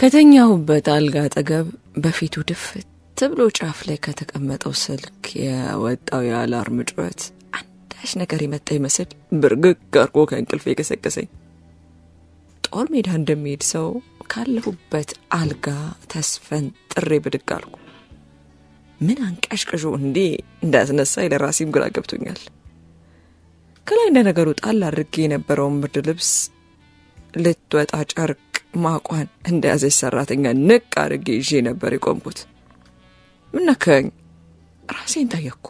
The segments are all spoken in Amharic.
ከተኛሁበት አልጋ አጠገብ በፊቱ ድፍት ብሎ ጫፍ ላይ ከተቀመጠው ስልክ የወጣው የ alarm ጩኸት አንዳች ነገር የመጣ ይመስል ብርግግ አድርጎ ከእንቅልፌ የቀሰቀሰኝ። ጦር ሜዳ እንደሚሄድ ሰው ካለሁበት አልጋ ተስፈንጥሬ ብድግ አልኩ። ምን አንቀሽቅሾ እንዲህ እንዳስነሳኝ ለራሴም ግራ ገብቶኛል። ከላይ እንደ ነገሩ ጣል አድርጌ የነበረውን ብርድ ልብስ ልትወጣ ጨርቅ ማቋን እንደያዘች ሰራተኛ ንቅ አድርጌ ይዤ ነበር የቆምኩት። ምን ነካኝ? ራሴን ጠየቅኩ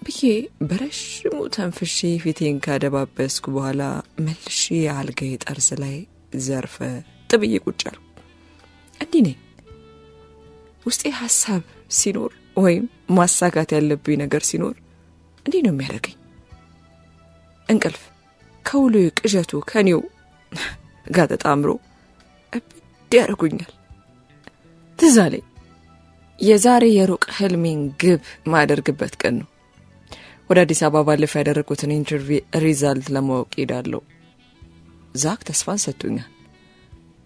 ብዬ በረዥሙ ተንፍሼ ፊቴን ካደባበስኩ በኋላ መልሼ የአልጋዬ ጠርዝ ላይ ዘርፈ ጥብዬ ቁጭ አልኩ። እንዲህ ነኝ። ውስጤ ሀሳብ ሲኖር ወይም ማሳካት ያለብኝ ነገር ሲኖር እንዲህ ነው የሚያደርገኝ። እንቅልፍ ከውሎ ቅዠቱ ከኔው ጋር ተጣምሮ እብድ ያደርጉኛል። ትዝ አለኝ የዛሬ የሩቅ ህልሜን ግብ ማደርግበት ቀን ነው። ወደ አዲስ አበባ ባለፈው ያደረጉትን interview result ለማወቅ ሄዳለሁ። ዛክ ተስፋን ሰጥቶኛል።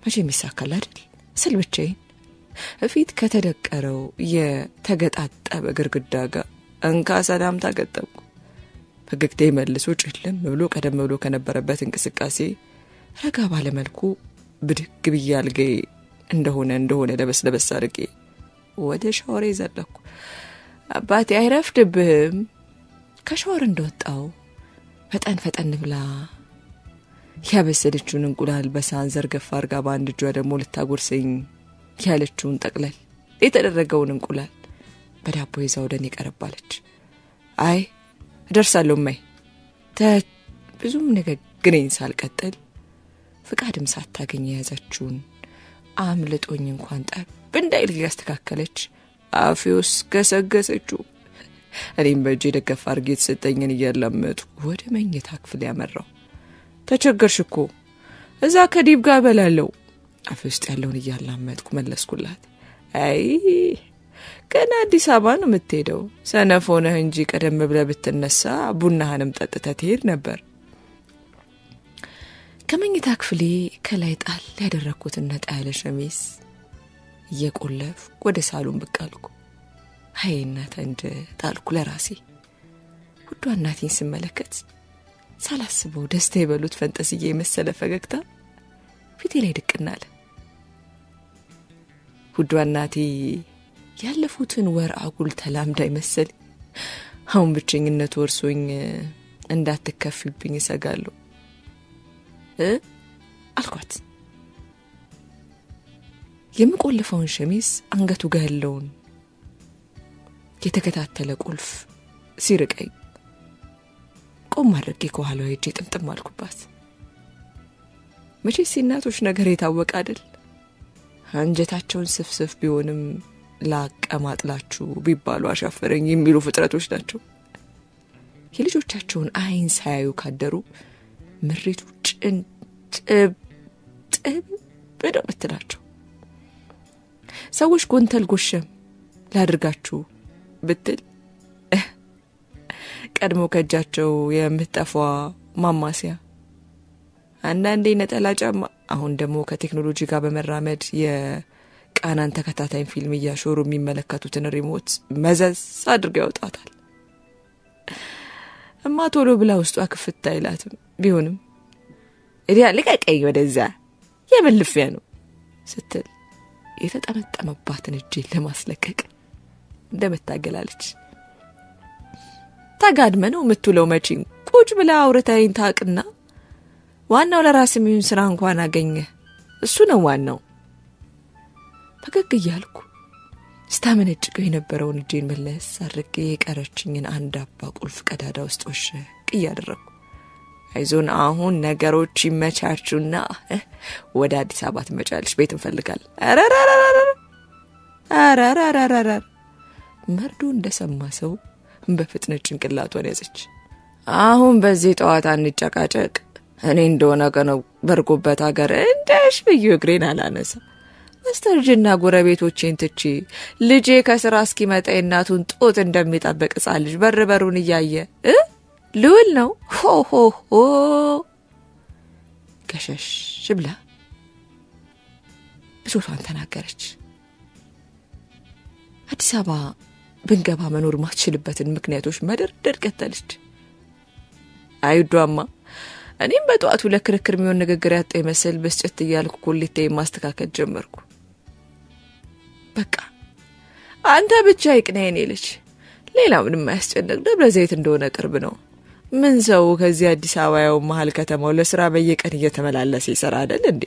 መቼም ይሳካል አይደል ስል ብቻዬን እፊት ከተደቀረው የተገጣጠበ ግርግዳ ጋር እንካ ሰላምታ ገጠምኩ። ፈገግታዬ መልሶ ጭልም ብሎ ቀደም ብሎ ከነበረበት እንቅስቃሴ ረጋ ባለመልኩ ብድግ ብዬ አልጋዬ እንደሆነ ለበስ ለበስ አድርጌ ወደ ሻወሬ ዘለኩ። አባቴ አይረፍድብህም። ከሻወር እንደወጣው ፈጠን ፈጠን ብላ ያበሰለችውን እንቁላል በሳህን ዘርገፍ አድርጋ በአንድ እጇ ደግሞ ልታጎርሰኝ ያለችውን ጠቅለል የተደረገውን እንቁላል በዳቦ ይዛ ወደ እኔ ቀረባለች። አይ እደርሳለሁ እማይ። ብዙም ንግግሬን ሳልቀጥል ፍቃድም ሳታገኝ የያዘችውን አምልጦኝ እንኳን ጠብ እንዳይል ያስተካከለች አፌ ውስጥ ገሰገሰችው። እኔም በእጄ ደገፍ አድርጌ የተሰጠኝን እያላመጥኩ ወደ መኝታ ክፍል ያመራው። ተቸገርሽ እኮ እዛ ከዲብ ጋር እበላለሁ። አፌ ውስጥ ያለውን እያላመጥኩ መለስኩላት። አይ ገና አዲስ አበባ ነው የምትሄደው፣ ሰነፍ ሆነህ እንጂ ቀደም ብለህ ብትነሳ ቡናህንም ጠጥተህ ትሄድ ነበር። ከመኝታ ክፍሌ ከላይ ጣል ያደረግኩትን ነጣ ያለ ሸሚዝ እየቆለፍኩ ወደ ሳሎን ብቅ አልኩ። አይ እናት አንጀት አልኩ ለራሴ። ውዷ እናቴን ስመለከት ሳላስበው ደስታ የበሉት ፈንጠዝዬ የመሰለ ፈገግታ ፊቴ ላይ ድቅና አለ። ውዷ እናቴ ያለፉትን ወር አጉል ተላምዳ ይመስል አሁን ብቸኝነቱ ወርሶኝ እንዳትከፊብኝ እሰጋለሁ አልኳት። የምቆልፈውን ሸሚዝ አንገቱ ጋር ያለውን የተከታተለ ቁልፍ ሲርቀኝ ቆም አድርጌ ከኋላዋ ሄጄ ጥምጥም አልኩባት። መቼስ የእናቶች ነገር የታወቀ አይደል? አንጀታቸውን ስፍስፍ ቢሆንም ላቀማጥላችሁ ቢባሉ አሻፈረኝ የሚሉ ፍጥረቶች ናቸው። የልጆቻቸውን አይን ሳያዩ ካደሩ ምሬቱ ጭንጭብ ጥብ ነው የምትላቸው። ሰዎች ጎንተል ጎሸም ላድርጋችሁ ብትል ቀድሞ ከእጃቸው የምትጠፋ ማማሲያ፣ አንዳንዴ ነጠላ ጫማ፣ አሁን ደግሞ ከቴክኖሎጂ ጋር በመራመድ የቃናን ተከታታይ ፊልም እያሾሩ የሚመለከቱትን remote መዘዝ አድርገው ያወጣታል። እማ ቶሎ ብላ ውስጧ ክፍት አይላትም። ቢሆንም እዲያ ልቀቀኝ ወደዛ የምን ልፊያ ነው ስትል የተጠመጠመባትን እጄን ለማስለቀቅ እንደመታገላለች። ተጋድመ ነው የምትውለው መቼም ቁጭ ብላ አውርታኝ ታውቅና ዋናው ለራስ የሚሆን ስራ እንኳን አገኘ እሱ ነው ዋናው። ፈገግ እያልኩ ስታመነጭቀው የነበረውን እጄን መለስ አድርጌ የቀረችኝን አንድ አባ ቁልፍ ቀዳዳ ውስጥ ወሸቅ እያደረግኩ አይዞን አሁን ነገሮች ይመቻቹና ወደ አዲስ አበባ ትመጫለሽ፣ ቤት እንፈልጋለን። አረረረረረረረረረ መርዶ እንደሰማ ሰው በፍጥነት ጭንቅላቷን ያዘች። አሁን በዚህ ጠዋት አንጨቃጨቅ። እኔ እንደሆነ ከነበርኩበት ሀገር እንደሽ ብዬ እግሬን አላነሳ። በስተርጅና ጎረቤቶቼን ትቼ ልጄ ከስራ እስኪመጣ የእናቱን ጦት እንደሚጠብቅ ሕፃን ልጅ በር በሩን እያየ ልውል ነው። ሆ ሆ ሆ ገሸሽ ብላ ብሶቷን ተናገረች። አዲስ አበባ ብንገባ መኖር ማትችልበትን ምክንያቶች መደርደር ቀጠለች። አይዷማ እኔም በጠዋቱ ለክርክር የሚሆን ንግግር ያጣ ይመስል ብስጭት እያልኩ ኮሌቴ ማስተካከል ጀመርኩ። በቃ አንተ ብቻ ይቅና የኔ ልጅ፣ ሌላ ምንም አያስጨንቅ። ደብረ ዘይት እንደሆነ ቅርብ ነው። ምን ሰው ከዚህ አዲስ አበባ ያው መሀል ከተማው ለስራ በየቀን እየተመላለሰ ይሰራ አይደል እንዴ?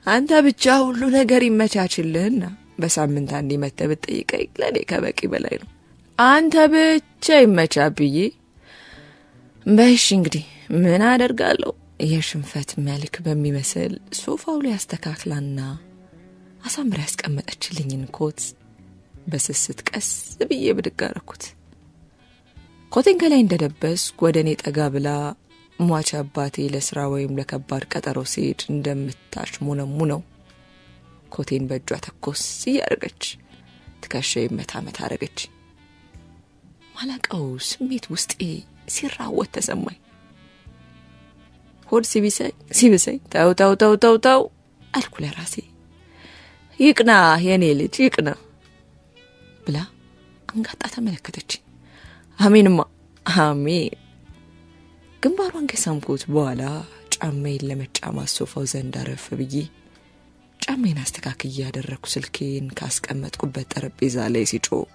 አንተ ብቻ ሁሉ ነገር ይመቻችልህና በሳምንት አንዴ መተህ ብትጠይቀኝ ለእኔ ከበቂ በላይ ነው። አንተ ብቻ ይመቻ ብዬ በሽ እንግዲህ ምን አደርጋለሁ። የሽንፈት መልክ በሚመስል ሶፋው ላይ አስተካክላና አሳምራ ያስቀመጠችልኝን ኮት በስስት ቀስ ብዬ ብድግ አደረኩት። ኮቴን ከላይ እንደለበስኩ ወደ እኔ ጠጋ ብላ ሟች አባቴ ለስራ ወይም ለከባድ ቀጠሮ ሲሄድ እንደምታሽሞነሙነው ኮቴን በእጇ ተኮስ እያደረገች ትከሻዬን መታ መታ አደረገች። ማላቀው ስሜት ውስጤ ሲራወጥ ተሰማኝ። ሆድ ሲብሰኝ ተው ተው ተው ተው ተው አልኩ ለራሴ። ይቅና የኔ ልጅ ይቅና ብላ አንጋጣ ተመለከተችኝ። አሜንማ አሜን። ግንባሯን ከሳምኩት በኋላ ጫማዬን ለመጫማት ሶፋው ዘንድ አረፍ ብዬ ጫማዬን አስተካክዬ ያደረኩ ስልኬን ካስቀመጥኩበት ጠረጴዛ ላይ ሲጮህ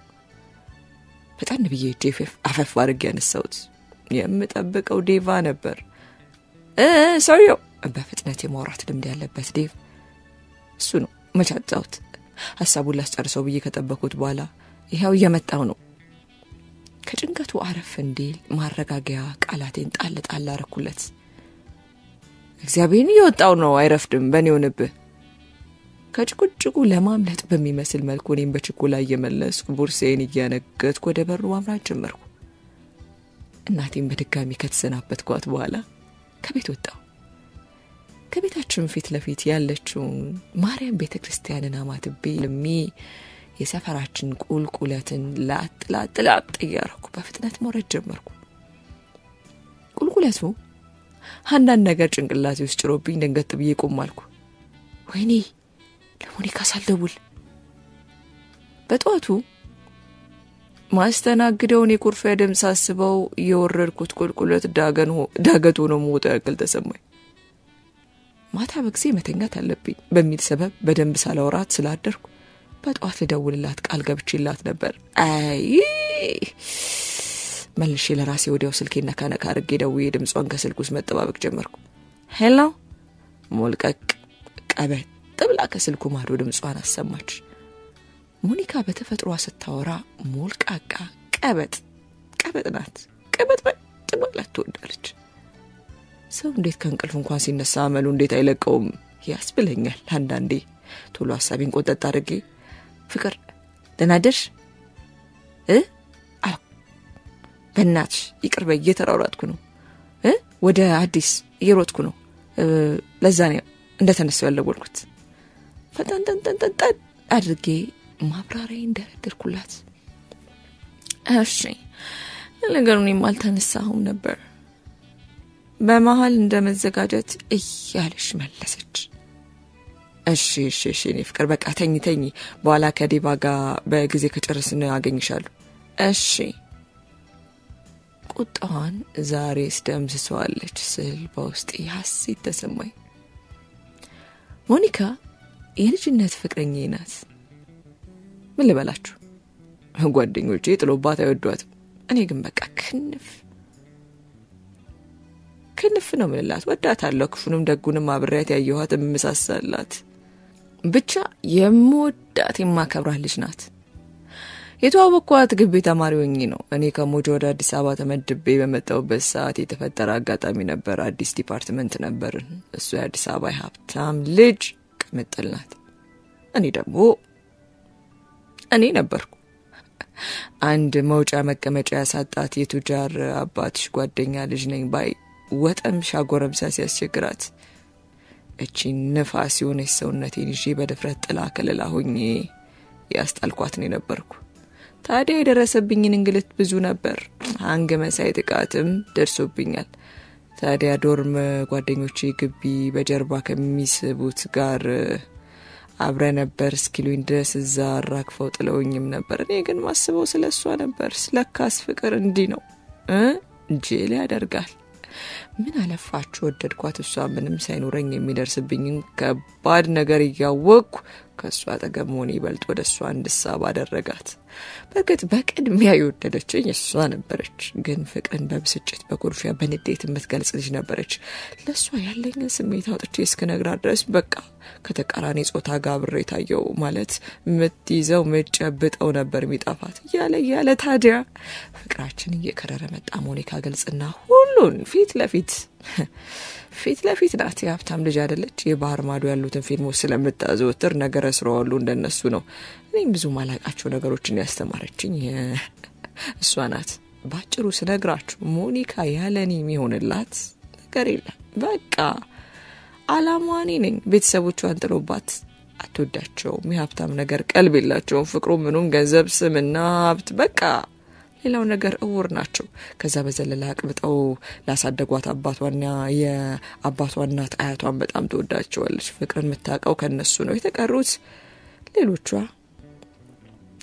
ፈጠን ብዬ እጄ አፈፍ አድርጌ ያነሳሁት የምጠብቀው ዴቫ ነበር። ሰውየው በፍጥነት የማውራት ልምድ ያለበት ዴቭ እሱ ነው። መቻጣሁት ሀሳቡን ላስጨርሰው ብዬ ከጠበኩት በኋላ ይኸው እየመጣው ነው። ከጭንቀቱ አረፍ እንዲል ማረጋጊያ ቃላቴን ጣል ጣል አረኩለት። እግዚአብሔርን እየወጣው ነው፣ አይረፍድም፣ በእኔ ሆንብህ። ከጭቁጭቁ ለማምለጥ በሚመስል መልኩ እኔም በችኮላ እየመለስኩ ቦርሳዬን እያነገትኩ ወደ በሩ ማምራት ጀመርኩ። እናቴም በድጋሚ ከተሰናበትኳት በኋላ ከቤት ወጣሁ። ከቤታችን ፊት ለፊት ያለችውን ማርያም ቤተ ክርስቲያንን አማትቤ ልሚ የሰፈራችን ቁልቁለትን ላጥ ላጥ ላጥ እያረኩ በፍጥነት መውረድ ጀመርኩ። ቁልቁለቱ አንዳንድ ነገር ጭንቅላቴ ውስጥ ጭሮብኝ ደንገጥ ብዬ ቆም አልኩ። ወይኔ ለሞኒካ ሳልደውል። በጠዋቱ ማስተናግደውን የኩርፊያ ድምፅ ሳስበው የወረድኩት ቁልቁለት ዳገት ሆኖ መውጣ ያክል ተሰማኝ። ማታ በጊዜ መተኛት አለብኝ በሚል ሰበብ በደንብ ሳላወራት ስላደርኩ በጠዋት ልደውልላት ቃል ገብቼላት ነበር። አይ መልሼ ለራሴ ወዲያው ስልኬን ነካ ነካ አድርጌ ደውዬ ድምጿን ከስልክ ውስጥ መጠባበቅ ጀመርኩ። Hello ሞልቀቅ ቀበጥ ብላ ከስልኩ ማዶ ድምጿን አሰማች። ሞኒካ በተፈጥሯ ስታወራ ሞልቃቃ ቀበጥ ቀበጥ ናት። ቀበጥ በጥ ማለት ትወዳለች። ሰው እንዴት ከእንቅልፍ እንኳን ሲነሳ አመሉ እንዴት አይለቀውም ያስብለኛል አንዳንዴ። ቶሎ ሀሳቤን ቆጠጥ አድርጌ ፍቅር ደህና አደርሽ አልኩ። በእናትሽ ይቅር በይ እየተሯሯጥኩ ነው፣ ወደ አዲስ እየሮጥኩ ነው። ለዛ ነው እንደተነሳው ያልደወልኩት። ፈጠን አድርጌ ማብራሪያዬን ደረደርኩላት። እሺ ለነገሩ እኔም አልተነሳሁም ነበር በመሀል እንደመዘጋጀት እያለሽ መለሰች። እሺ እሺ እሺ እኔ ፍቅር በቃ ተኝ ተኝ፣ በኋላ ከዴባ ጋር በጊዜ ከጨረስን አገኝሻለሁ። እሺ ቁጣዋን ዛሬስ ደምስሰዋለች ስል በውስጤ ሐሴት ተሰማኝ። ሞኒካ የልጅነት ፍቅረኛዬ ናት። ምን ልበላችሁ፣ ጓደኞቼ ጥሎባት አይወዷትም። እኔ ግን በቃ ክንፍ ክንፍ ነው ምንላት፣ ወዳታለሁ። ክፉንም ደጉንም አብሬያት ያየኋት የምሳሳላት ብቻ የምወዳት የማከብራት ልጅ ናት። የተዋወቅኳት ግቢ ተማሪ ሆኜ ነው። እኔ ከሞጆ ወደ አዲስ አበባ ተመድቤ በመጣሁበት ሰዓት የተፈጠረ አጋጣሚ ነበር። አዲስ department ነበርን። እሱ የአዲስ አበባ ሀብታም ልጅ ቅምጥል ናት። እኔ ደግሞ እኔ ነበርኩ። አንድ መውጫ መቀመጫ ያሳጣት የቱጃር አባትሽ ጓደኛ ልጅ ነኝ ባይ ወጠምሻ ጎረምሳ ሲያስቸግራት እቺ ንፋስ የሆነች ሰውነቴን ይዤ በድፍረት ጥላ ከለላ ሆኜ ያስጣልኳት ነው የነበርኩ። ታዲያ የደረሰብኝን እንግልት ብዙ ነበር። አንግ መሳይ ጥቃትም ደርሶብኛል። ታዲያ dorm ጓደኞቼ ግቢ በጀርባ ከሚስቡት ጋር አብረ ነበር እስኪሉኝ ድረስ እዛ አራግፈው ጥለውኝም ነበር። እኔ ግን ማስበው ስለ እሷ ነበር። ስለካስ ፍቅር እንዲህ ነው ጅል ያደርጋል። ምን አለፋችሁ ወደድኳት። እሷ ምንም ሳይኖረኝ የሚደርስብኝን ከባድ ነገር እያወቅኩ ከእሷ አጠገብ መሆኔ ይበልጥ ወደ እሷ እንድሳብ አደረጋት። በእርግጥ በቅድሚያ የወደደችኝ እሷ ነበረች። ግን ፍቅርን በብስጭት በኩርፊያ በንዴት የምትገልጽ ልጅ ነበረች። ለእሷ ያለኝን ስሜት አውጥቼ እስክነግራት ድረስ በቃ ከተቃራኒ ጾታ ጋር አብሬ ታየው ማለት የምትይዘው የምትጨብጠው ነበር የሚጠፋት። እያለ እያለ ታዲያ ፍቅራችን እየከረረ መጣ። ሞኒካ ግልጽና ሁሉን ፊት ለፊት ፊት ለፊት ናት። የሀብታም ልጅ አይደለች። የባህር ማዶ ያሉትን ፊልሞች ስለምታዘወትር ነገረ ስራዋ ሁሉ እንደነሱ ነው። እኔም ብዙ ማላቃቸው ነገሮችን ያስተማረችኝ እሷ ናት። ባጭሩ ስነግራችሁ ሞኒካ ያለኔ የሚሆንላት ነገር የለም። በቃ አላማዋ እኔ ነኝ። ቤተሰቦቿን ጥሎባት አትወዳቸውም። የሀብታም ነገር ቀልብ የላቸውም። ፍቅሩ ምኑም ገንዘብ፣ ስምና ሀብት በቃ ሌላው ነገር እውር ናቸው። ከዛ በዘለለ አቅብጠው ላሳደጓት አባቷና የአባቷ እናት አያቷን በጣም ትወዳቸዋለች። ፍቅርን የምታውቀው ከነሱ ነው። የተቀሩት ሌሎቿ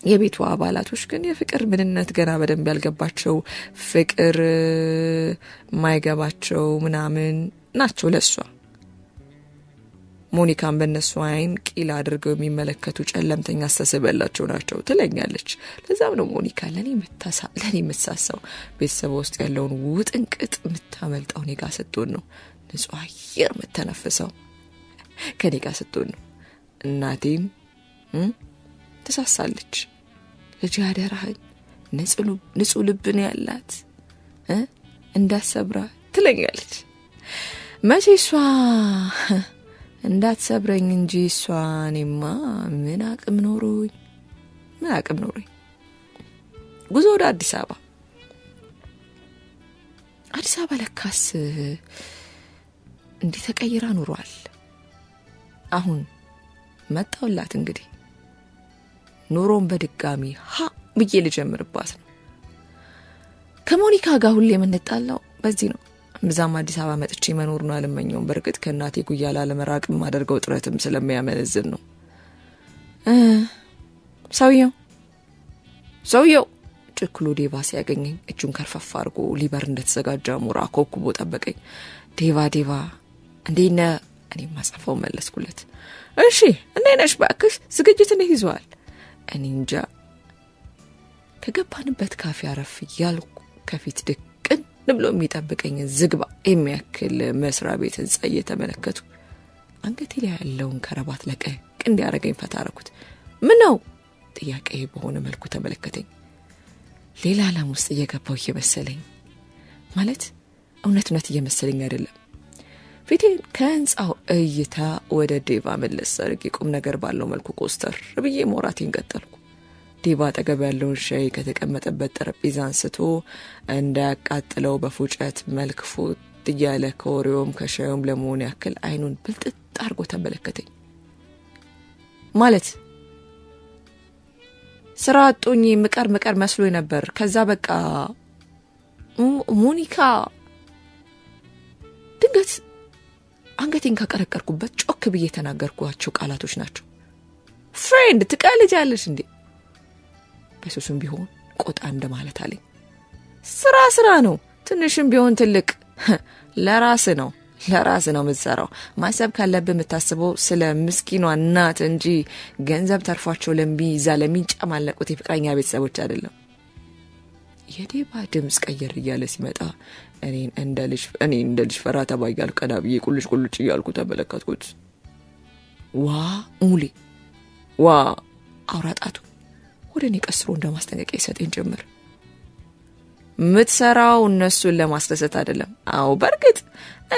የቤቷ አባላቶች ግን የፍቅር ምንነት ገና በደንብ ያልገባቸው ፍቅር ማይገባቸው ምናምን ናቸው ለሷ። ሞኒካን በእነሱ አይን ቂል አድርገው የሚመለከቱ ጨለምተኛ አስተሳሰብ ያላቸው ናቸው ትለኛለች። ለዛም ነው ሞኒካ ለኔ የምትሳሳው። ቤተሰብ ውስጥ ያለውን ውጥንቅጥ የምታመልጠው እኔ ጋር ስትሆን ነው። ንጹህ አየር የምተነፍሰው ከኔ ጋር ስትሆን ነው። እናቴም ትሳሳለች። ልጅ አደራህን፣ ንጹህ ልብ ነው ያላት እንዳትሰብራ ትለኛለች። መቼ እሷ እንዳትሰብረኝ እንጂ እሷ እኔማ ምን አቅም ኖሮኝ ምን አቅም ኖሮኝ። ጉዞ ወደ አዲስ አበባ። አዲስ አበባ ለካስ እንዲህ ተቀይራ ኑሯል። አሁን መጣውላት እንግዲህ ኑሮን በድጋሚ ሀ ብዬ ልጀምርባት ነው። ከሞኒካ ጋር ሁሌ የምንጣላው በዚህ ነው። ብዛም አዲስ አበባ መጥቼ መኖር ነው አልመኘውም። በእርግጥ ከእናቴ ጉያ ላለመራቅ የማደርገው ጥረትም ስለሚያመነዝን ነው። ሰውየው ሰውየው ጭክሎ ዴቫ ሲያገኘኝ እጁን ከርፈፍ አድርጎ ሊበር እንደተዘጋጀ አሞራ ኮብኩቦ ጠበቀኝ። ዴቫ ዴቫ እንዴት ነህ? እኔም ማጸፋው መለስኩለት። እሺ እንዴት ነሽ እባክሽ፣ ዝግጅት እንዴት ይዘዋል? እኔ እንጃ። ከገባንበት ካፌ አረፍ እያልኩ ከፊት ድቅን ብሎ የሚጠብቀኝ ዝግባ የሚያክል መስሪያ ቤት ህንጻ እየተመለከቱ አንገቴ ላይ ያለውን ከረባት ለቀቅ እንዲያደርገኝ ፈታ አደረኩት። ምን ነው ጥያቄ በሆነ መልኩ ተመለከተኝ። ሌላ ዓለም ውስጥ እየገባው እየመሰለኝ ማለት እውነት እውነት እየመሰለኝ አይደለም። ፊቴን ከህንጻው እይታ ወደ ዴቫ መለስ አድርጌ ቁም ነገር ባለው መልኩ ኮስተር ብዬ ማውራቴን ቀጠልኩ። ዴቫ አጠገብ ያለውን ሻይ ከተቀመጠበት ጠረጴዛ አንስቶ እንዳያቃጥለው በፉጨት መልክ ፉት እያለ ከወሬውም ከሻዩም ለመሆን ያክል አይኑን ብልጥጥ አድርጎ ተመለከተኝ። ማለት ስራ አጡኝ ምቀር ምቀር መስሎኝ ነበር። ከዛ በቃ ሞኒካ ድንገት አንገቴን ካቀረቀርኩበት ጮክ ብዬ የተናገርኳቸው ቃላቶች ናቸው። Friend ትቀልጃለሽ እንዴ? በሱሱም ቢሆን ቆጣ እንደማለት አለኝ። ስራ ስራ ነው፣ ትንሽም ቢሆን ትልቅ ለራስ ነው ለራስ ነው የምትሰራው። ማሰብ ካለብህ የምታስበው ስለ ምስኪኗ እናት እንጂ ገንዘብ ተርፏቸው ለሚይዛ ለሚንጨማለቁት የፍቅረኛ ቤተሰቦች አይደለም። የዴባ ድምፅ ቀየር እያለ ሲመጣ እኔ እንደ ልጅ ፈራ ተባ እያልኩ ቀና ብዬ ቁልጭ ቁልጭ እያልኩ ተመለከትኩት። ዋ ሙሌ ዋ አውራጣቱ ወደ እኔ ቀስሮ እንደ ማስጠንቀቂያ ይሰጠኝ ጀመር። ምትሰራው እነሱን ለማስደሰት አይደለም። አዎ በእርግጥ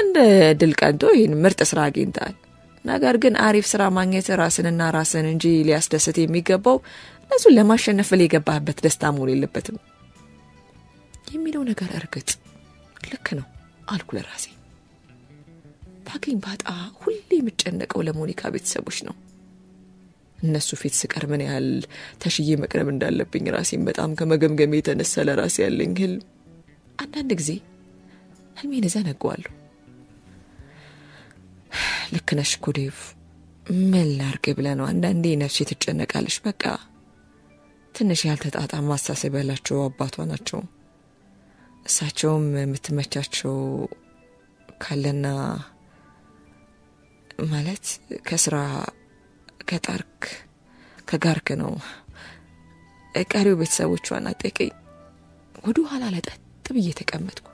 እንደ ድል ቀንቶ ይህን ምርጥ ስራ አግኝተሃል። ነገር ግን አሪፍ ስራ ማግኘት ራስንና ራስን እንጂ ሊያስደስት የሚገባው እነሱን ለማሸነፍ የገባህበት ደስታ መሆን የለበትም የሚለው ነገር እርግጥ ልክ ነው አልኩ ለራሴ። ባገኝ ባጣ ሁሌ የምጨነቀው ለሞኒካ ቤተሰቦች ነው። እነሱ ፊት ስቀር ምን ያህል ተሽዬ መቅረብ እንዳለብኝ ራሴን በጣም ከመገምገሜ የተነሳ ለራሴ ያለኝ ህልም አንዳንድ ጊዜ ህልሜን እዘነጋዋለሁ። ልክ ነሽ እኮ ዴቭ፣ ምን ላድርግ ብለህ ነው። አንዳንዴ ነፍሴ ትጨነቃለች። በቃ ትንሽ ያልተጣጣመ አስተሳሰብ ያላቸው አባቷ ናቸው። እሳቸውም የምትመቻቸው ካለና ማለት ከስራ ከጣርክ ከጋርክ ነው። ቀሪው ቤተሰቦቿን አጠይቀኝ። ወደ ኋላ ለጠጥ ብዬ ተቀመጥኩ።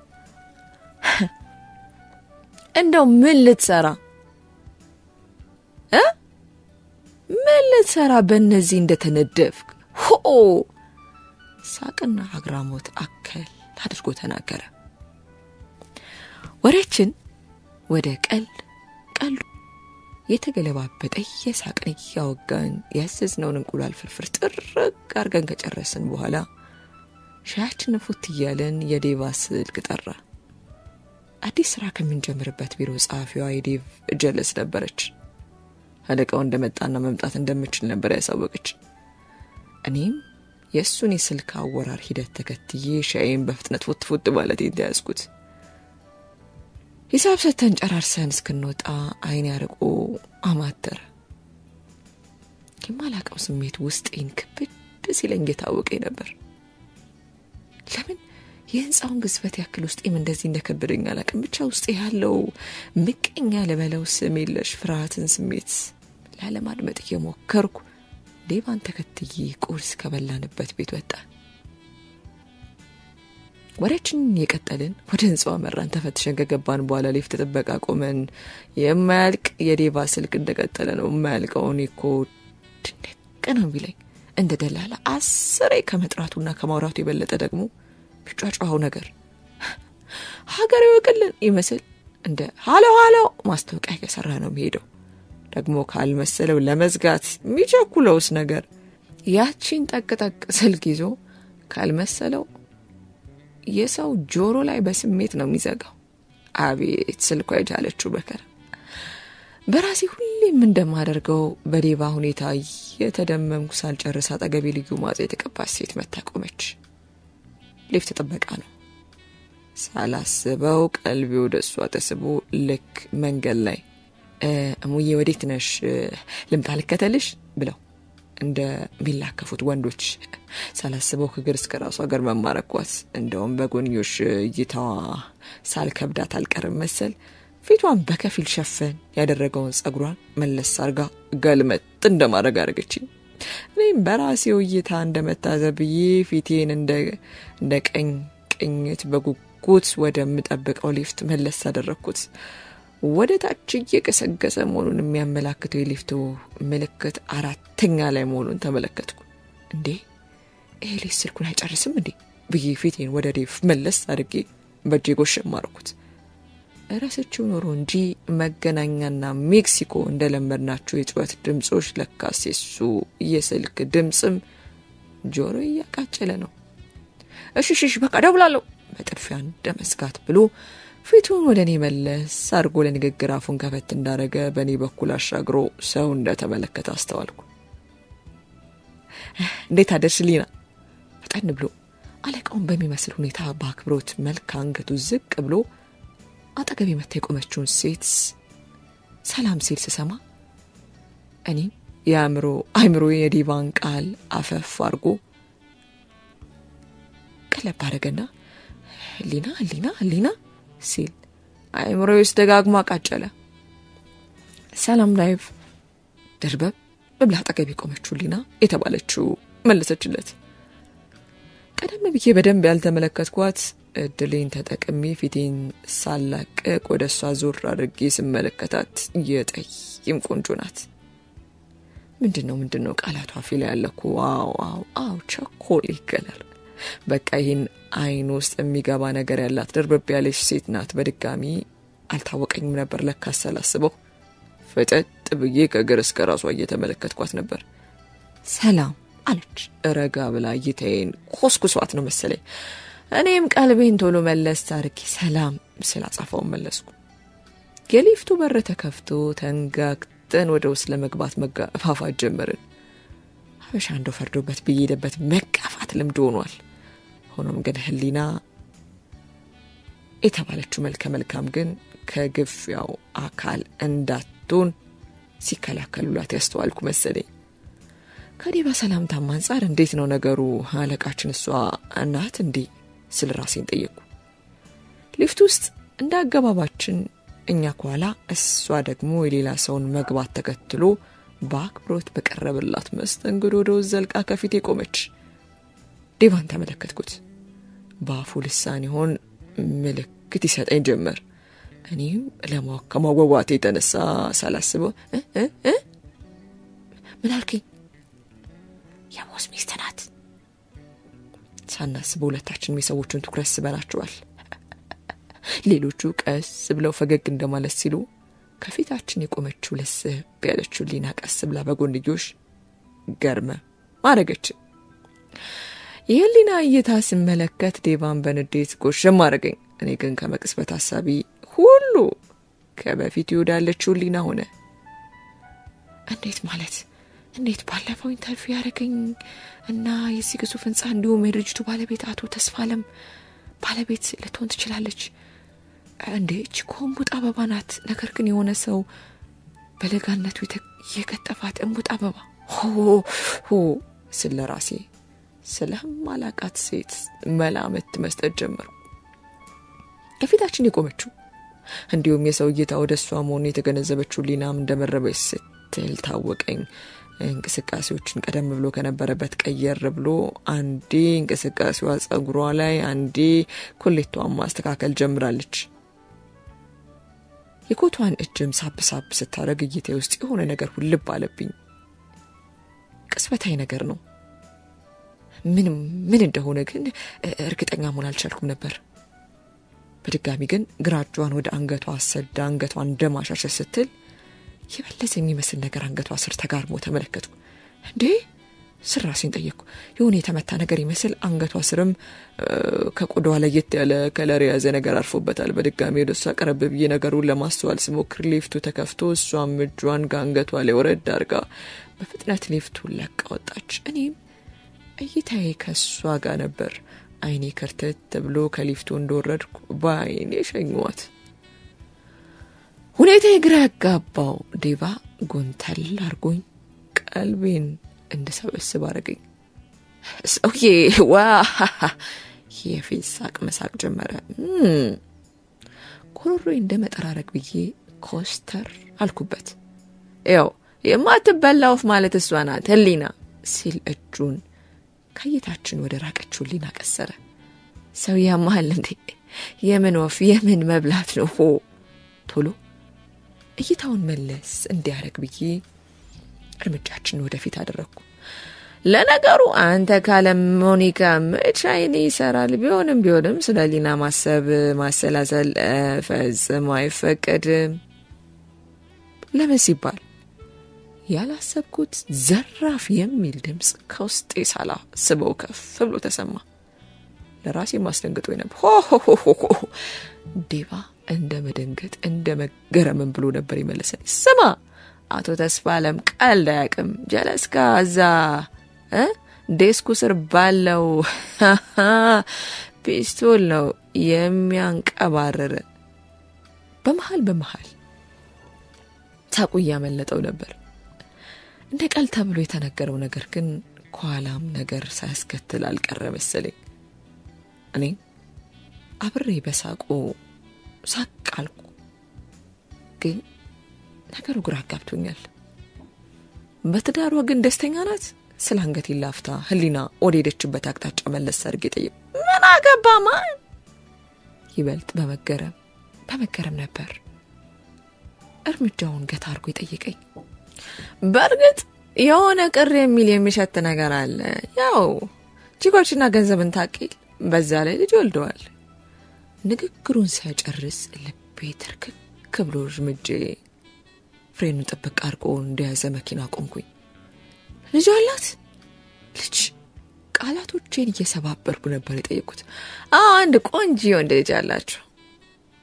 እንደው ምን ልትሰራ ምን ልትሰራ በእነዚህ እንደተነደፍክ? ሆ ሳቅና አግራሞት አከል አድርጎ ተናገረ። ወሬችን ወደ ቀልድ ቀልዱ የተገለባበጠ እየሳቅን እያወጋን ያዘዝነውን እንቁላል ፍርፍር ጥርቅ አድርገን ከጨረስን በኋላ ሻያችንን ፉት እያለን የዴቫ ስልክ ጠራ። አዲስ ስራ ከምንጀምርበት ቢሮ ጸሐፊዋ የዴቭ ጀለስ ነበረች። አለቃው እንደመጣና መምጣት እንደምችል ነበር ያሳወቀች። እኔም የእሱን የስልክ አወራር ሂደት ተከትዬ ሻይን በፍጥነት ፉት ፉት ማለቴን ተያዝኩት። ሂሳብ ሰተን ጨራርሰን እስክንወጣ አይን ያርቆ አማተረ። የማላቀው ስሜት ውስጤን ክብድ ሲለኝ የታወቀኝ ነበር። ለምን የህንፃውን ግዝፈት ያክል ውስጤም እንደዚህ እንደከበደኝ አላቅም። ብቻ ውስጤ ያለው ምቀኛ ልበለው ስም የለሽ ፍርሃትን ስሜት ላለማድመጥ እየሞከርኩ ዴቫን ተከትዬ ቁርስ ከበላንበት ቤት ወጣን። ወሬያችንን የቀጠልን ወደ ህንፃው አመራን። ተፈትሸን ከገባን በኋላ ሊፍት ጥበቃ ቆመን የማያልቅ የዴቫ ስልክ እንደቀጠለ ነው። የማያልቀው እኔ እኮ ድንቅ ነው ቢለኝ እንደ ደላላ አስሬ ከመጥራቱና ከማውራቱ የበለጠ ደግሞ ቢጫጫው ነገር ሀገር ይወቅልን ይመስል እንደ ሃሎ ሃሎ ማስታወቂያ እየሰራ ነው የሚሄደው። ደግሞ ካልመሰለው ለመዝጋት የሚቸኩለውስ ነገር ያቺን ጠቅጠቅ ስልክ ይዞ ካልመሰለው የሰው ጆሮ ላይ በስሜት ነው የሚዘጋው። አቤት ስልኳ የቻለችው በከር። በራሴ ሁሌም እንደማደርገው በዴቫ ሁኔታ የተደመምኩ ሳልጨርስ አጠገቤ ልዩ ማጽ የተቀባች ሴት መታ ቆመች። ሊፍት ጥበቃ ነው። ሳላስበው ቀልቤ ወደ እሷ ተስቦ ልክ መንገድ ላይ እሙዬ ወዴት ነሽ ልምጣ ልከተልሽ ብለው እንደሚላከፉት ወንዶች ሳላስበው ከግር እስከ ራሷ ጋር መማረኳት። እንደውም በጎንዮሽ እይታዋ ሳልከብዳት አልቀርም መሰል ፊቷን በከፊል ሸፈን ያደረገውን ጸጉሯን መለስ አርጋ ገልመጥ እንደማድረግ አደረገችኝ። እኔም በራሴው እይታ እንደመታዘብዬ ፊቴን እንደ ቀኝ ቅኝት በጉጉት ወደምጠብቀው ሊፍት መለስ አደረግኩት። ወደ ታች እየገሰገሰ መሆኑን የሚያመላክተው የሊፍቱ ምልክት 4ኛ ላይ መሆኑን ተመለከትኩ። እንዴ ይሄ ልጅ ስልኩን አይጨርስም እንዴ ብዬ ፊቴን ወደ ዴቭ መለስ አድርጌ በእጄ ጎሸም አደረኩት። እረስቼው ኖሮ እንጂ መገናኛና ሜክሲኮ እንደለመድናቸው የጩኸት ድምጾች ለካስ የሱ የስልክ ድምጽም ጆሮ እያቃጨለ ነው። እሺ እሺ በቃ ደውላለሁ በጥድፊያ እንደመስጋት ብሎ ፊቱን ወደ እኔ መለስ አድርጎ ለንግግር አፉን ከፈት እንዳረገ በእኔ በኩል አሻግሮ ሰው እንደተመለከተ አስተዋልኩ። እንዴት አደርሽ ሊና? ፈጠን ብሎ አለቃውን በሚመስል ሁኔታ በአክብሮት መልክ አንገቱ ዝቅ ብሎ አጠገቤ መታ የቆመችውን ሴት ሰላም ሲል ስሰማ እኔም የአእምሮ አይምሮ የዲቫን ቃል አፈፍ አድርጎ ቀለብ አደረገና ሊና ሊና ሊና ሲል አይምሮ ውስጥ ደጋግሞ አቃጨለ። ሰላም ላይቭ ደርበብ ብላ አጠገቤ የቆመችው ሊና የተባለችው መለሰችለት። ቀደም ብዬ በደንብ ያልተመለከትኳት እድሌን ተጠቅሜ ፊቴን ሳላቅቅ ወደ እሷ ዞር አድርጌ ስመለከታት የጠይም ቆንጆ ናት። ምንድነው ቃላቱ አፌ ላይ ያለ እኮ። ዋው ዋው አው ቸኮሌት color። በቃ ይህን አይን ውስጥ የሚገባ ነገር ያላት ድርብብ ያለች ሴት ናት። በድጋሚ አልታወቀኝም ነበር ለካ ሳላስበው። ፈጠጥ ብዬ ከእግር እስከ ራሷ እየተመለከትኳት ነበር። ሰላም አለች ረጋ ብላ። እይታዬን ኮስኩሷት ነው መሰለኝ። እኔም ቀልቤን ቶሎ መለስ አድርጌ ሰላም ስል አጻፋውን መለስኩ። የሊፍቱ በር ተከፍቶ ተንጋግተን ወደ ውስጥ ለመግባት መጋፋፋት ጀመርን። ሀበሻ እንደው ፈርዶበት ብዬ ሄደበት መጋፋት ልምድ ሆኗል። ሆኖም ግን ህሊና የተባለችው መልከ መልካም ግን ከግፊያው አካል እንዳትሆን ሲከላከሉላት ያስተዋልኩ መሰለኝ። ከዲባ ሰላምታም አንጻር እንዴት ነው ነገሩ አለቃችን እሷ እናት እንዴ ስል ራሴን ጠየቅኩ። ሊፍት ውስጥ እንደ አገባባችን እኛ ከኋላ እሷ ደግሞ የሌላ ሰውን መግባት ተከትሎ በአክብሮት በቀረበላት መስተንግዶ ወደ ውስጥ ዘልቃ ከፊቴ ቆመች። ዴቫን ተመለከትኩት። በአፉ ልሳን ይሆን ምልክት ይሰጠኝ ጀመር። እኔም ለማወቅ ከማጓጓቴ የተነሳ ሳላስበው እ እ ምን አልከኝ? የ boss ሚስት ናት። ሳናስበው ሁለታችንም የሰዎቹን ትኩረት ስበናቸዋል። ሌሎቹ ቀስ ብለው ፈገግ እንደማለት ሲሉ ከፊታችን የቆመችው ለስብ ያለችው ሊና ቀስ ብላ በጎንዮሽ ገርመ ማረገችን። የህሊና እይታ ስመለከት ዴቫን በንዴት ጎሸም አረገኝ። እኔ ግን ከመቅጽበት ሀሳቢ ሁሉ ከበፊት ይወዳለችው ህሊና ሆነ። እንዴት ማለት እንዴት ባለፈው interview ያደረገኝ እና የዚህ ግዙፍ ህንፃ እንዲሁም የድርጅቱ ባለቤት አቶ ተስፋለም ባለቤት ልትሆን ትችላለች እንዴ? እቺ እኮ እምቡጥ አበባ ናት። ነገር ግን የሆነ ሰው በለጋነቱ የቀጠፋት እምቡጥ አበባ ሆ ሆ ስለ ራሴ ስለማላቃት ሴት መላምት መስጠት ጀመርኩ። ከፊታችን የቆመችው እንዲሁም የሰው እይታ ወደ እሷ መሆኑን የተገነዘበችው ሊናም እንደመረበች ስትል ታወቀኝ። እንቅስቃሴዎችን ቀደም ብሎ ከነበረበት ቀየር ብሎ አንዴ እንቅስቃሴዋ ጸጉሯ ላይ አንዴ ኮሌቷን ማስተካከል ጀምራለች። የኮቷን እጅም ሳብ ሳብ ስታደርግ እይታዬ ውስጥ የሆነ ነገር ሁልብ አለብኝ። ቅጽበታዊ ነገር ነው። ምን ምን እንደሆነ ግን እርግጠኛ መሆን አልቻልኩም ነበር። በድጋሚ ግን ግራ እጇን ወደ አንገቷ አሰዳ አንገቷን እንደማሻሸት ስትል የበለዘ የሚመስል ነገር አንገቷ ስር ተጋርሞ ተመለከትኩ። እንዴ ስር ራሴን ጠየቅኩ። የሆነ የተመታ ነገር ይመስል አንገቷ ስርም ከቆዳዋ ለየት ያለ color የያዘ ነገር አርፎበታል። በድጋሚ ወደ እሷ ቀረብ ብዬ ነገሩን ለማስተዋል ስሞክር ሊፍቱ ተከፍቶ እሷም እጇን ከአንገቷ ላይ ወረድ አድርጋ በፍጥነት ሊፍቱን ለቃ ወጣች። እኔም እይታዬ ከእሷ ጋር ነበር። አይኔ ከርተት ብሎ ከሊፍቱ እንደወረድኩ በአይኔ ሸኘኋት። ሁኔታ ግራ ያጋባው ዴቫ ጎንተል አርጎኝ ቀልቤን እንድሰበስብ አረገኝ። ሰውዬ ዋ የፊት ሳቅ መሳቅ ጀመረ። ጉሮሮዬ እንደ መጠራረግ ብዬ ኮስተር አልኩበት። ያው የማትበላ ወፍ ማለት እሷ ናት ህሊና ሲል እጁን ከእይታችን ወደ ራቀችው ህሊና ቀሰረ። ሰው ያመሃል እንዴ? የምን ወፍ የምን መብላት ነው? ሆ ቶሎ እይታውን መለስ እንዲያደርግ ብዬ እርምጃችንን ወደፊት አደረግኩ። ለነገሩ አንተ ካለ ሞኒካ መች አይኔ ይሰራል? ቢሆንም ቢሆንም ስለ ሊና ማሰብ ማሰላሰል ፈጽሞ አይፈቀድም። ለምን ሲባል ያላሰብኩት ዘራፍ የሚል ድምፅ ከውስጤ ሳላስበው ከፍ ብሎ ተሰማ። ለራሴ ማስደንግጦኝ ነበር። ሆ ሆ ሆ ሆ ዴቫ እንደ መደንገጥ እንደ መገረምን ብሎ ነበር የመለሰኝ። ስማ አቶ ተስፋ አለም ቀልድ አያውቅም። ጀለስካ እዛ desk ኡ ስር ባለው pistol ነው የሚያንቀባርር። በመሀል በመሀል ሳቁ እያመለጠው ነበር። እንደ ቀልድ ተብሎ የተነገረው ነገር ግን ከኋላም ነገር ሳያስከትል አልቀረ መሰለኝ። እኔ አብሬ በሳቁ ሳቅ አልኩ። ግን ነገሩ ግራ አጋብቶኛል። በትዳሯ ግን ደስተኛ ናት? ስለ አንገቴ ላፍታ ህሊና ወደ ሄደችበት አቅጣጫ መለስ አድርጌ ጠየቅኩ። ምን አገባ ማን? ይበልጥ በመገረም በመገረም ነበር እርምጃውን ገታ አድርጎ የጠየቀኝ። በእርግጥ የሆነ ቅር የሚል የሚሸት ነገር አለ። ያው ቺኮችና ገንዘብን ታቂል፣ በዛ ላይ ልጅ ወልደዋል። ንግግሩን ሳይጨርስ ልቤ ትርክክ ብሎ እርምጄ ፍሬኑን ጥብቅ አድርጎ እንደያዘ መኪና ቆምኩኝ። ልጅ አላት? ልጅ? ቃላቶቼን እየሰባበርኩ ነበር የጠየኩት። አዎ፣ አንድ ቆንጆ ወንድ ልጅ አላቸው።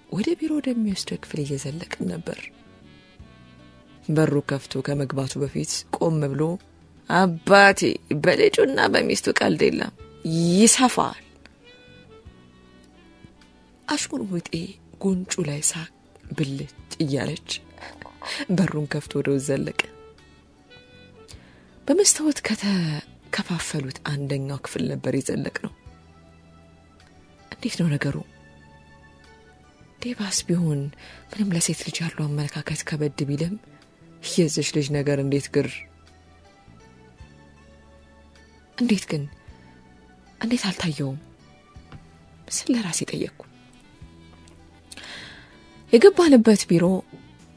ወደ ቢሮ ወደሚወስደው ክፍል እየዘለቅን ነበር። በሩ ከፍቶ ከመግባቱ በፊት ቆም ብሎ አባቴ በልጁና በሚስቱ ቀልድ የለም፣ ይሰፋል። አሽሙር ውጤ ጉንጩ ላይ ሳቅ ብልጭ እያለች በሩን ከፍቶ ወደ ውስጥ ዘለቀ። በመስታወት ከተከፋፈሉት አንደኛው ክፍል ነበር የዘለቅ ነው። እንዴት ነው ነገሩ? ዴቫስ ቢሆን ምንም ለሴት ልጅ ያለው አመለካከት ከበድ ቢልም የዚች ልጅ ነገር እንዴት ግር እንዴት ግን እንዴት አልታየውም ስል ለራሴ ጠየቅኩ። የገባንበት ቢሮ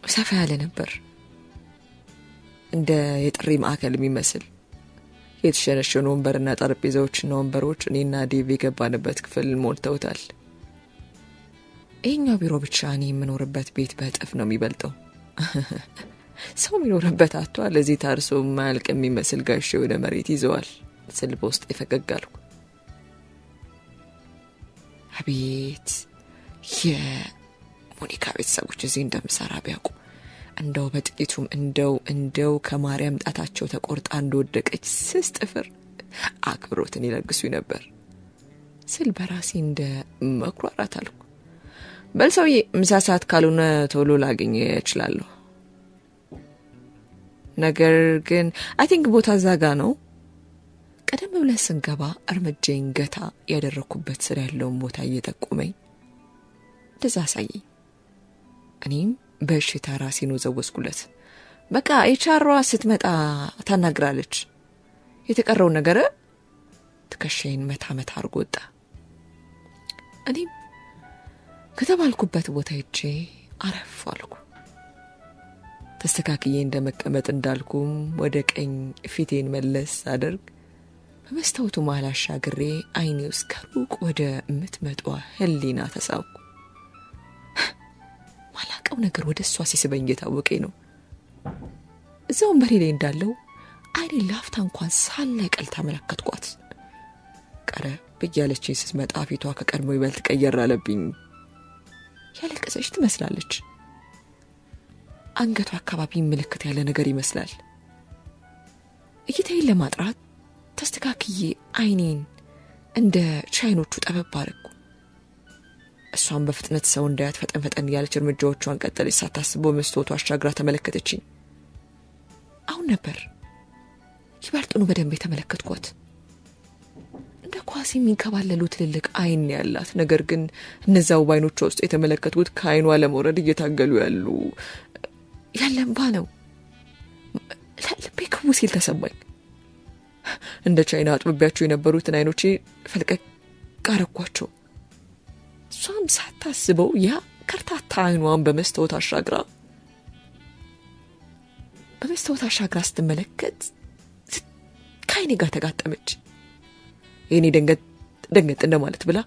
ሰፋ ያለ ነበር። እንደ የጥሪ ማዕከል የሚመስል የተሸነሸኑ ወንበርና ጠረጴዛዎችና ወንበሮች እኔና ዴቭ የገባንበት ክፍል ሞልተውታል። ይሄኛው ቢሮ ብቻ እኔ የምኖርበት ቤት በእጥፍ ነው የሚበልጠው። ሰው የሚኖርበት አጥቷል። እዚህ ታርሶ የማያልቅ የሚመስል ጋሽ ወደ መሬት ይዘዋል ስል በውስጤ ፈገግ አልኩ። አቤት የሞኒካ ቤተሰቦች እዚህ እንደምሰራ ቢያውቁ፣ እንደው በጥቂቱም እንደው ከማርያም ጣታቸው ተቆርጣ እንደወደቀች ስስ ጥፍር አክብሮትን ይለግሱኝ ነበር ስል በራሴ እንደ መኩራራት አልኩ። በል ሰውዬ፣ ምሳ ሰዓት ካልሆነ ቶሎ ላገኝ እችላለሁ። ነገር ግን I think ቦታ እዛ ጋ ነው። ቀደም ብለን ስንገባ እርምጃዬን ገታ ያደረኩበት ስር ያለውን ቦታ እየጠቆመኝ እንደዛ አሳየኝ። እኔም በእሽታ ራሴን ወዘወዝኩለት። በቃ HR ዋ ስትመጣ ታናግራለች። የተቀረውን ነገር ትከሻዬን መታ መታ አድርጎ ወጣ። እኔም ከተባልኩበት ቦታ ሄጄ አረፍ አልኩ። ተስተካክዬ እንደመቀመጥ እንዳልኩም ወደ ቀኝ ፊቴን መለስ አደርግ በመስታወቱ መሃል አሻግሬ አይኔ ውስጥ ከሩቅ ወደ ምትመጣዋ ህሊና ተሳብኩ። ማላቀው ነገር ወደ እሷ ሲስበኝ እየታወቀኝ ነው። እዛው ወንበሬ ላይ እንዳለው አይኔ ላፍታ እንኳን ሳልነቅል ተመለከትኳት። ቀረብ እያለችኝ ስትመጣ ፊቷ ከቀድሞ ይበልጥ ቀየር አለብኝ። ያለቀሰች ትመስላለች። አንገቷ አካባቢ ምልክት ያለ ነገር ይመስላል። እይታዬን ለማጥራት ተስተካክዬ አይኔን እንደ ቻይኖቹ ጠበብ አደረኩ። እሷን በፍጥነት ሰው እንዳያት ፈጠን ፈጠን እያለች እርምጃዎቿን ቀጠለች። ሳታስበው መስታወቱ አሻግራ ተመለከተችኝ። አሁን ነበር ይበልጡኑ በደንብ የተመለከትኳት። እንደ ኳስ የሚንከባለሉ ትልልቅ አይን ያላት፣ ነገር ግን እነዛው በአይኖቿ ውስጥ የተመለከትኩት ከአይኗ ለመውረድ እየታገሉ ያሉ ያለ እንባ ነው። ልቤ ክው ሲል ተሰማኝ። እንደ ቻይና አጥብቢያቸው የነበሩትን አይኖቼ ፈልቀቅ አረኳቸው። እሷም ሳታስበው ያ ከርታታ አይኗን በመስታወት አሻግራ ስትመለከት ከአይኔ ጋር ተጋጠመች። የኔ ደንገጥ ደንገጥ እንደማለት ብላ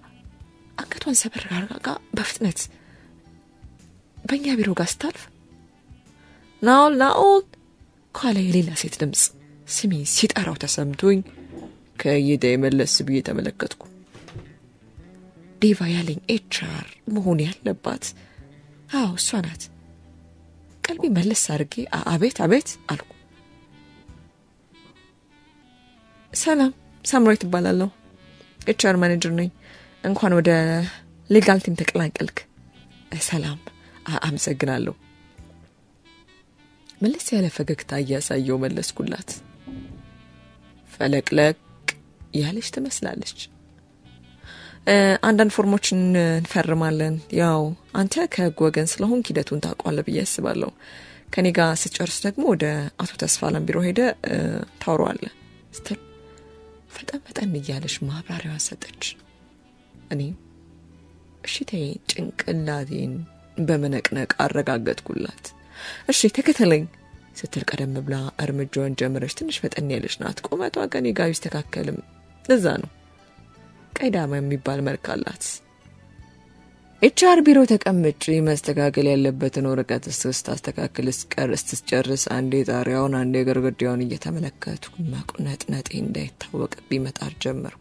አንገቷን ሰበር አርጋ በፍጥነት በእኛ ቢሮ ጋር ስታልፍ ናኦል ናኦል ከኋላ የሌላ ሴት ድምፅ ስሜን ሲጠራው ተሰምቶኝ ከእይታዬ መለስ ብዬ ተመለከትኩ። ዴቫ ያለኝ HR መሆን ያለባት አዎ እሷ ናት። ቀልቤ መለስ አድርጌ አቤት አቤት አልኩ። ሰላም፣ ሳምራዊት እባላለሁ። HR manager ነኝ። እንኳን ወደ legal team ተቀላቀልክ። ሰላም፣ አመሰግናለሁ። መለስ ያለ ፈገግታ እያሳየው መለስኩላት። ፈለቅለቅ ያለች ትመስላለች። አንዳንድ ፎርሞችን እንፈርማለን። ያው አንተ ከህግ ወገን ስለሆንክ ሂደቱን ታውቀዋለህ ብዬ አስባለሁ። ከኔ ጋር ስትጨርስ ደግሞ ወደ አቶ ተስፋለም ቢሮ ሄደ ታወራዋለህ ስትል ፈጠን ፈጠን እያለች ማብራሪያዋን ሰጠች። እኔ እሺታዬን ጭንቅላቴን በመነቅነቅ አረጋገጥኩላት። እሺ ተከተለኝ ስትል ቀደም ብላ እርምጃዋን ጀምረች ትንሽ ፈጠን ያለች ናት። ቁመቷ ከኔ ጋር ቢስተካከልም ለዛ ነው። ቀይ ዳማ የሚባል መልክ አላት። HR ቢሮ ተቀምጬ መስተካከል ያለበትን ወረቀት እስክታስተካክል እስክትጨርስ አንዴ ጣሪያውን አንዴ ግርግዳውን እየተመለከትኩ መቁነጥነጤ እንዳይታወቅብኝ መጣር ጀመርኩ።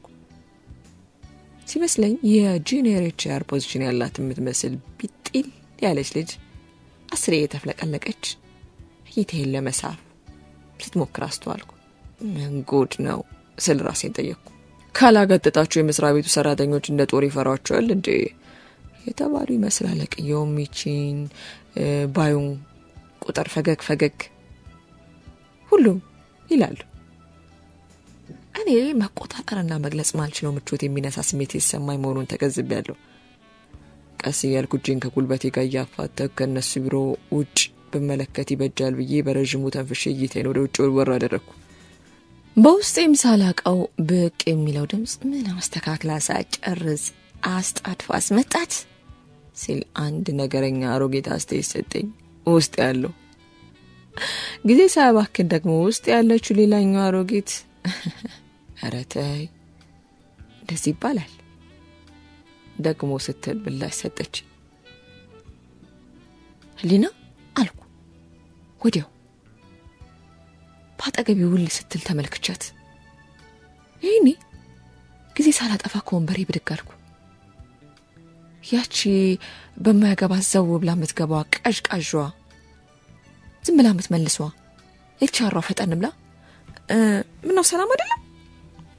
ሲመስለኝ የ junior HR position ያላት የምትመስል ቢጢል ያለች ልጅ አስሬ የተፍለቀለቀች እይታዬን ለመሳብ ስትሞክር አስተዋልኩ። ምን ጉድ ነው ስል ራሴን ጠየቅኩ። ካላገጠጣችሁ የመስሪያ ቤቱ ሰራተኞች እንደ ጦር ይፈሯቸዋል እንዴ የተባሉ ይመስላል። አለቅየውም ይቺን ባዩን ቁጥር ፈገግ ፈገግ ሁሉም ይላሉ። እኔ መቆጣጠርና መግለጽ ማልችለው ምቾት የሚነሳ ስሜት የተሰማኝ መሆኑን ተገንዝቤያለሁ። ቀስ እያልኩ እጄን ከጉልበቴ ጋር እያፋተኩ ከእነሱ ቢሮ ውጭ ብመለከት ይበጃል ብዬ በረዥሙ ተንፍሼ እይታዬን ወደ ውጭ ወርወር አደረግኩ። በውስጤም ሳላቀው ብቅ የሚለው ድምፅ ምን አስተካክላ ሳጨርስ አስጣድፋ አስመጣት ሲል አንድ ነገረኛ አሮጌት አስተያየት ሰጠኝ። ውስጥ ያለው ጊዜ ሳያባክን ደግሞ ውስጥ ያለችው ሌላኛው አሮጊት ኧረ ተይ እንደዚህ ይባላል ደግሞ ስትል ምላሽ ሰጠች። ህሊና አልኩ ወዲያው በአጠገቤ ውል ስትል ተመልክቻት። ይህኔ ጊዜ ሳላጠፋ ከወንበሬ ብድግ አልኩ። ያቺ በማያገባ ዘው ብላ የምትገባዋ ቀዥቃዧ ዝም ብላ የምትመልሷ HR ዋ ፈጠን ብላ ምነው ሰላም አይደለም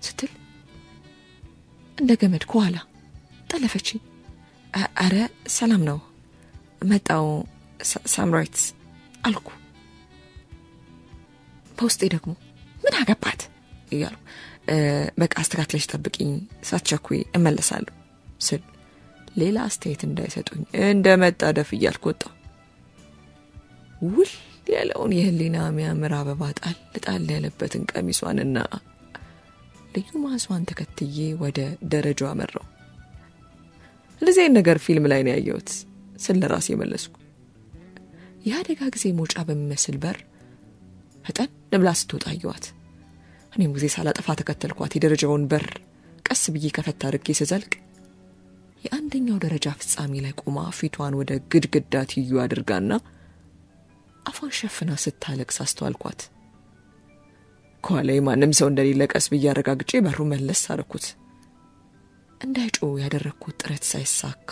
ስትል እንደ ገመድ ከኋላ ጠለፈችኝ። አረ ሰላም ነው መጣው ሳምራይት አልኩ። በውስጤ ደግሞ ምን አገባት እያልኩ በቃ አስተካክለሽ ጠብቂኝ ሳትቸኩይ እመለሳለሁ ስል ሌላ አስተያየት እንዳይሰጡኝ እንደመጣ ደፍ እያልኩ ወጣሁ። ውል ያለውን የህሊና የሚያምር አበባ ጣል ጣል ያለበትን ቀሚሷንና ልዩ ማዟን ተከትዬ ወደ ደረጃው አመራሁ። እንደዚህ አይነት ነገር ፊልም ላይ ነው ያየሁት ስል ለራሴ መለስኩ። የአደጋ ጊዜ መውጫ በሚመስል በር ፈጠን ብላ ስትወጣ አየኋት። እኔም ጊዜ ሳላጠፋ ተከተልኳት። የደረጃውን በር ቀስ ብዬ ከፈት አድርጌ ስዘልቅ የአንደኛው ደረጃ ፍጻሜ ላይ ቆማ ፊቷን ወደ ግድግዳ ትይዩ አድርጋና አፏን ሸፍና ስታለቅስ አስተዋልኳት። ከኋላዬ ማንም ሰው እንደሌለ ቀስ ብዬ አረጋግጬ በሩ መለስ አደረኩት። እንዳይጮህ ያደረግኩት ጥረት ሳይሳካ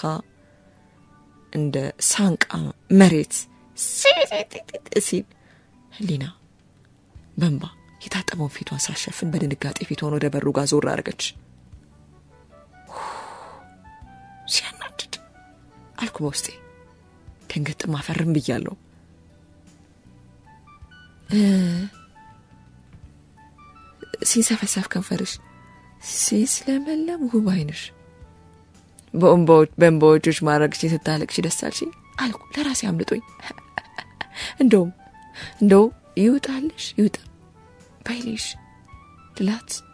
እንደ ሳንቃ መሬት ሲል ህሊና በእንባ የታጠበውን ፊቷን ሳሸፍን በድንጋጤ ፊቷን ወደ በሩ ጋር ዞር አደረገች። ሲያናድድ አልኩ በውስጤ። ደንገጥም አፈርም ብያለሁ። ሲንሰፈሰፍ ከንፈርሽ፣ ሲስለመለም ውብ ዓይንሽ፣ በእንባዎችሽ ማድረግሽ ስታለቅሽ ደስ አልሽኝ አልኩ ለራሴ አምልጦኝ። እንደውም እንደው ይውጣልሽ ይውጣ ባይልሽ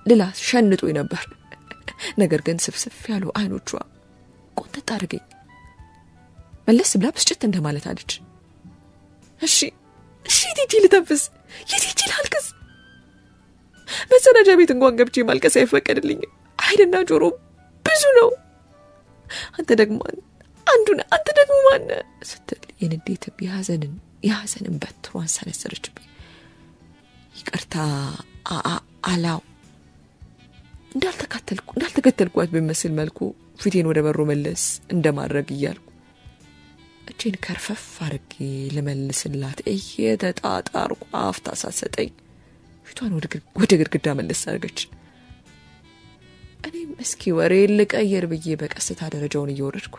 ልላት ሸንጦኝ ነበር። ነገር ግን ስፍስፍ ያሉ አይኖቿ ቆንጠጥ አድርገኝ መለስ ብላ ብስጭት እንደማለት አለች። እሺ እሺ የት ሂጂ ልተንፍስ? የት ሂጂ ላልቅስ? መጸዳጃ ቤት እንኳን ገብቼ ማልቀስ አይፈቀድልኝም። ዓይንና ጆሮ ብዙ ነው። አንተ ደግሞ አንዱ ነህ፣ አንተ ደግሞ ማነህ ስትል የንዴትም የሐዘንን በትሯን ሰነዘረችብኝ። ይቅርታ አላው እንዳልተከተልኳት በሚመስል መልኩ ፊቴን ወደ በሩ መለስ እንደማድረግ እያልኩ እጄን ከርፈፍ አድርጌ ልመልስላት እየተጣጣርኩ አፍታ ሳትሰጠኝ ፊቷን ወደ ግድግዳ መለስ አድርገች። እኔም እስኪ ወሬ ልቀይር ብዬ በቀስታ ደረጃውን እየወረድኩ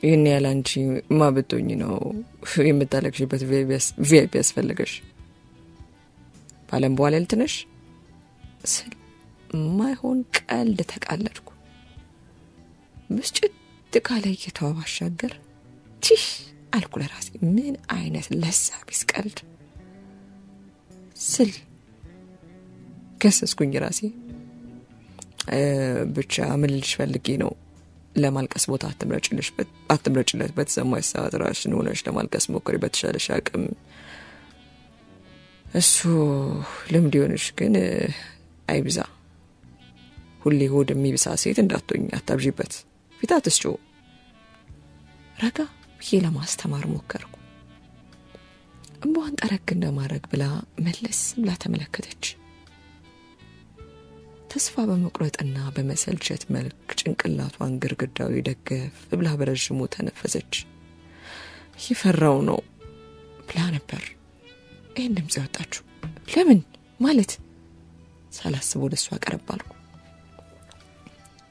ይህን ያህል አንቺ ማ ብትሆኚ ነው የምታለቅሽበት VIP ያስፈለገሽ? ባለም በኋላ ልትነሽ ስል ማይሆን ቀልድ ተቃለድኩ። ብስጭት ካለ እይታዋ ባሻገር ቲሽ አልኩ ለራሴ ምን አይነት ለዛ ቢስ ቀልድ ስል ከሰስኩኝ ራሴ። ብቻ ምን ልልሽ ፈልጌ ነው ለማልቀስ ቦታ አትምረጭለት። በተሰማሽ ሰዓት ራስሽን ሆነሽ ለማልቀስ ሞክሪ በተሻለሽ አቅም። እሱ ልምድ ይሆንሽ ግን አይብዛ። ሁሌ ሆድ የሚብሳ ሴት እንዳትሆኝ አታብዢበት። ፊት አትስጪው። ረጋ ብዬ ለማስተማር ሞከርኩ። እምባዋን ጠረግ እንደማድረግ ብላ መለስ ብላ ተመለከተች። ተስፋ በመቁረጥና በመሰልቸት መልክ ጭንቅላቷን ግርግዳው ደገፍ ብላ በረዥሙ ተነፈሰች። ይፈራው ነው ብላ ነበር ይህን ድምፅ ያወጣችው። ለምን ማለት ሳላስብ ወደ እሷ ቀረብ አልኩ።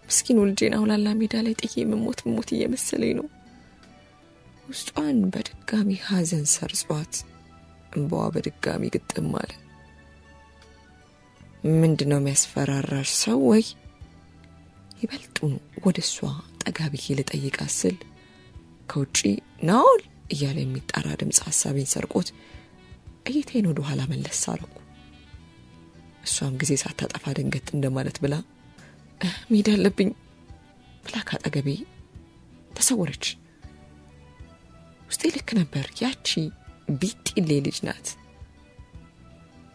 ምስኪኑ ልጄን አውላላ ሜዳ ላይ ጥዬ ምሞት ምሞት እየመሰለኝ ነው። ውስጧን በድጋሚ ሐዘን ሰርጿት እምባዋ በድጋሚ ግጥም አለ። ምንድነው የሚያስፈራራሽ ሰው ወይ? ይበልጡን ወደ እሷ ጠጋ ብዬ ልጠይቃት ስል ከውጪ ናኦል እያለ የሚጣራ ድምፅ ሐሳቤን ሰርቆት እይታዬን ወደ ኋላ መለስ አልኩ። እሷም ጊዜ ሳታጠፋ ደንገጥ እንደማለት ብላ መሄድ አለብኝ ብላ ካጠገቤ ተሰወረች። ውስጤ ልክ ነበር። ያቺ ቢጢሌ ልጅ ናት።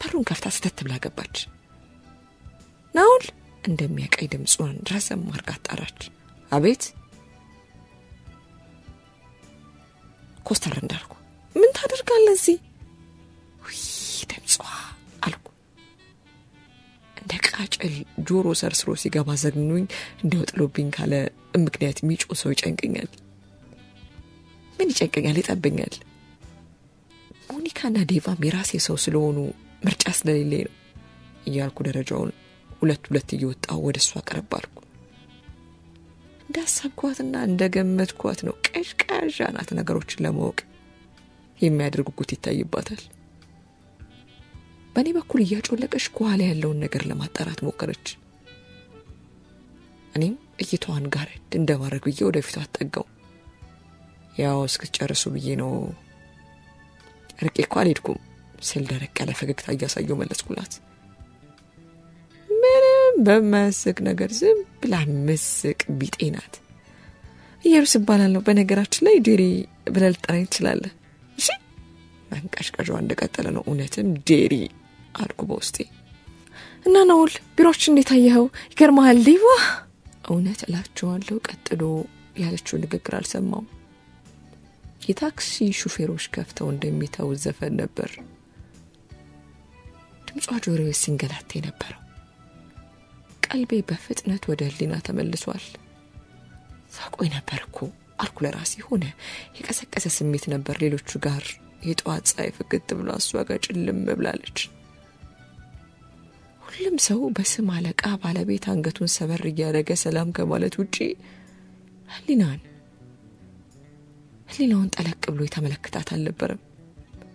በሩን ከፍታ ስተት ብላ ገባች። ናኦል እንደሚያቀይ ድምጿን ረዘም አድርጋ ጣራች። አቤት። ኮስተር እንዳልኩ ምን ታደርጋለህ እዚህ? ውይ ድምጿ አልኩ። እንደ ቃጭል ጆሮ ሰርስሮ ሲገባ ዘግኑኝ እንደው ጥሎብኝ ካለ ምክንያት የሚጮህ ሰው ይጨንቀኛል። ምን ይጨንቀኛል? ይጠበኛል። ሞኒካና ዴቫም የራሴ ሰው ስለሆኑ ምርጫ ስለሌለኝ ነው እያልኩ ደረጃውን ሁለት ሁለት እየወጣሁ ወደ እሷ ቀረብ አልኩ። እንዳሰብኳትና እንደገመትኳት ነው። ቀዥቃዣ ናት። ነገሮችን ለማወቅ የሚያደርግ ጉጉት ይታይባታል። በእኔ በኩል እያጮለቀች ከኋላ ያለውን ነገር ለማጣራት ሞከረች። እኔም እይታዋን ጋረድ እንደማድረግ ብዬ ወደፊቷ አጠጋው። ያው እስክትጨርሱ ብዬ ነው፣ ርቄ እኮ አልሄድኩም ስል ደረቅ ያለ ፈገግታ እያሳየው መለስኩላት። ምንም በማያስቅ ነገር ዝም ብላ ምስቅ ቢጤ ናት። ኢየሩስ እባላለሁ። በነገራችን ላይ ዴሪ ብለህ ልትጠራኝ ትችላለህ። እሺ። መንቀዥቀዧ እንደቀጠለ ነው። እውነትም ዴሪ አልኩ በውስጤ። እና ናኦል ቢሮችን እንዴት አየኸው? ይገርምሃል ዴቫ። እውነት እላችኋለሁ ቀጥሎ ያለችው ንግግር አልሰማውም። የታክሲ ሹፌሮች ከፍተው እንደሚተው ዘፈን ነበር ድምጿ ጆሮዬ ሲንገላታ የነበረው። ቀልቤ በፍጥነት ወደ ህሊና ተመልሷል። ሳቆይ ነበር እኮ አልኩ ለራሴ። ሆነ የቀሰቀሰ ስሜት ነበር። ሌሎቹ ጋር የጠዋት ፀሐይ ፍክት ብሎ እሷ ጋር ጭልም ብላለች። ሁሉም ሰው በስም አለቃ ባለቤት አንገቱን ሰበር እያደረገ ሰላም ከማለት ውጪ ህሊናውን ጠለቅ ብሎ የተመለከታት አልነበረም።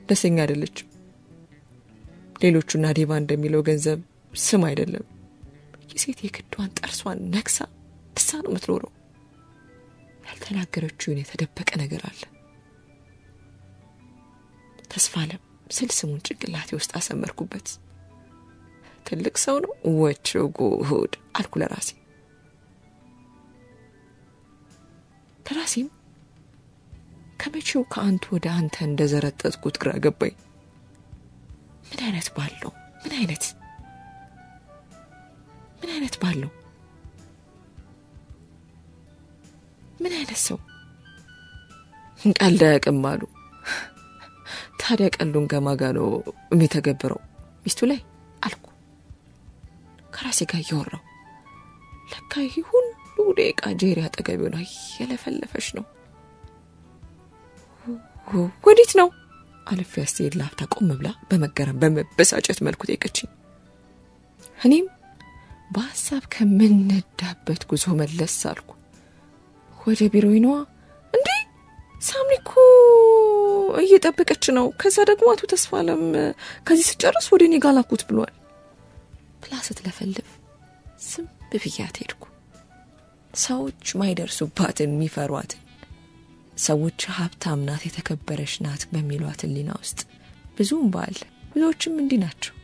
ደስተኛ አይደለችም። ሌሎቹና ዴቫ እንደሚለው ገንዘብ ስም አይደለም። የሴት የክዷን ጠርሷን ነክሳ ትሳ ነው የምትኖረው። ያልተናገረችውን የተደበቀ ነገር አለ። ተስፋ አለም ስል ስሙን ጭንቅላቴ ውስጥ አሰመርኩበት። ትልቅ ሰው ነው ወቸው ጉድ አልኩ ለራሴ። ለራሴም ከመቼው ከአንቱ ወደ አንተ እንደዘረጠጥኩት ግራ ገባኝ። ምን አይነት ባል ነው? ምን አይነት ባል ነው? ምን አይነት ሰው? ቀልድ አያውቅም አሉ። ታዲያ ቀልዱን ከማን ጋር ነው የሚተገብረው? ሚስቱ ላይ አልኩ ከራሴ ጋር እያወራሁ። ለካ ይህ ሁሉ ደቂቃ ጄሪ አጠገቤ ሆና እየለፈለፈች ነው። ወዴት ነው? አልፌ አስቴር ላፍታ ቆም ብላ በመገረም በመበሳጨት መልኩ ጠየቀችኝ። እኔም በሀሳብ ከምነዳበት ጉዞ መለስ አልኩ። ወደ ቢሮዬ ነዋ። እንዴ ሳምሪ እኮ እየጠበቀች ነው። ከዛ ደግሞ አቶ ተስፋለም ከዚህ ስጨርስ ወደ እኔ ጋር ላኩት ብሏል ብላ ስትለፈልፍ ዝም ብያት ሄድኩ። ሰዎች ማይደርሱባትን የሚፈሯትን ሰዎች ሀብታም ናት የተከበረች ናት በሚሏት ህሊና ውስጥ ብዙም ባል ብዙዎችም እንዲህ ናቸው።